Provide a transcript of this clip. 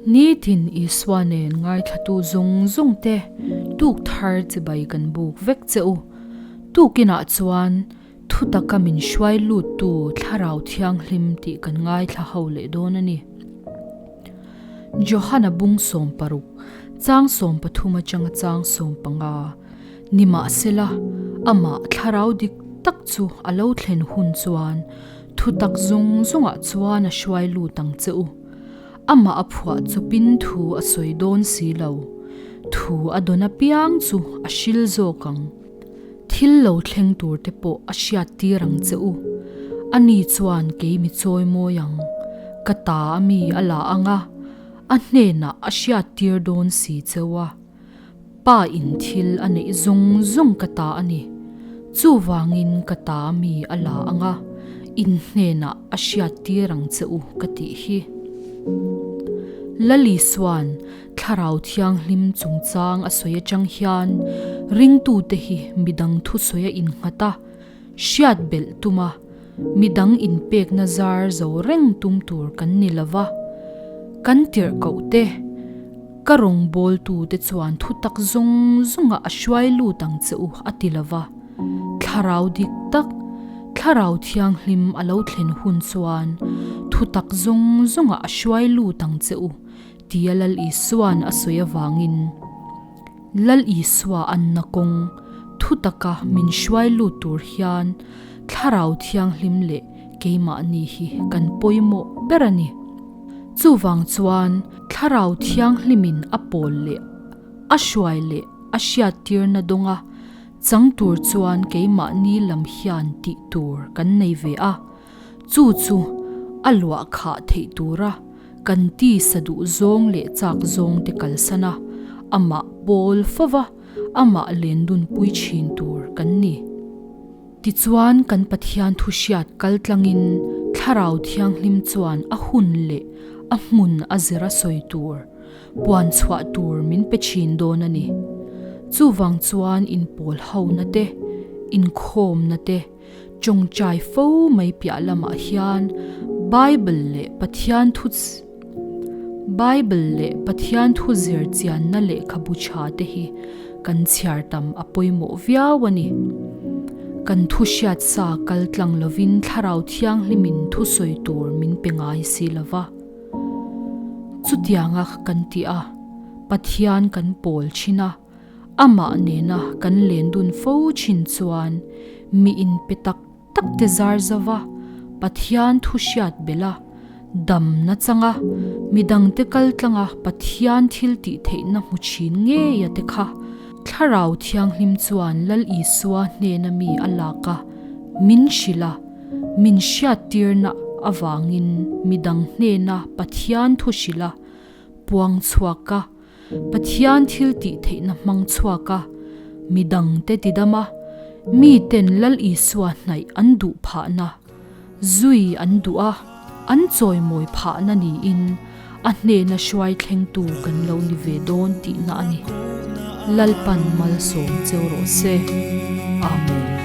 Nitin Isua nen ngaithlatu zawng zawng te tuk thar chibai kan buk vek che u. Tukinah chuan thutaka min hruai luttu Thlarau Thianghlim tih kan ngaithla ho leh dawn a ni. Johana bung 16, chang 13 atanga chang 15, Nimahsela, amah Thlarau dik tak chu a lo thlen hun chuan thutak zawng zawngah chuan a hruai lut ang che u. Amah a phuah chawpin thu a sawi dawn si lo. Thu a dawn apiang chu a hril zawk ang. Thil lo thleng tur te pawh a hriat tir ang che u. Ani chuan kei mi chawi mawi ang. Ka ta a mi a la ang a, a hnenah a hriat tir dawn si cheu a. Pa in thil a neih zawng zawng ka ta a ni. Chuvangin ka ta mi a la ang a, in hnenah a hriat tir ang che u ka tih hi. Lali Suan Thlarau Thianghlim chungchang a sawi atang hian ringtute hi midang thusawi a innghat a, hriat belh tum a, midang inpekna zar zo reng tum tur kan ni lo va. Kan tirh koh te, ka rawngbawltute chuan thutak zawng zawngah a hruai lut ang che u a ti lo va. Thlarau dik tak, Thlarau Thianghlim a lo thlen hun chuan thutak zawng zawngah a hruai lut ang che u Tia Lal Isua'n a sawi avangin, Lal Isua anna kawng thutaka min hruai lut tur hian Thlarau Thianghlim leh keimahni hi kan pawimawh ber a ni. Chuvang chuan Thlarau Thianghlimin a pawl leh a hruai leh a hriattirna dawnga chang tur chuan keimahni lam hian tih tur kan nei ve a. Chu chu a luah khah theih tura kan tisa duh zawng leh chak zawng te kalsan a, amah pawl fova amah len dunpui thin tur kan ni. Tichuan kan Pathian thu hriat kal tlangin Thlarau Thianghlim chuan a hun leh a hmun a zir a sawi tur, puan chhuah tur min pe thin dawn a ni. Chuvang chuan inpawl hona te, inkhawmna te, Tawngtai fo mai piah lamah hian Bible leh Pathian thu Bible leh Pathian thu zir chianna lehkhabu tha te hi kan chhiar tam a pawimawh viau a ni. Kan thu hriat sa kal tlang lovin Thlarau Thianghlimin thu sawi tur min pe ngai si lo va. Chutianga kan tih a, Pathian kan pawl thin a. Amah nena kan len dun fo thin chuan mi inpe tak tak te zar zova Pathian thu hriat belh a, damna changa midangte kal tlanga Pathian thil tih theihna hmu thin ngeia te kha Thlarau Thianghlim chuan Lal Isua hnena mi a lak a, min hrilh a, min hriattirna avangin midang hnena Pathian thu hrilh a, puang chhuak a, Pathian thil tih theihna hmang chhuak a, midangte tidam a, miten Lal Isua hnaih an duh phahna, zui an duh a, an chawimawi phahna niin a hnena hruai thlengtu kan lo ni ve dawn tihna a ni. Lalpan malsawm cheu rawh se. Amen.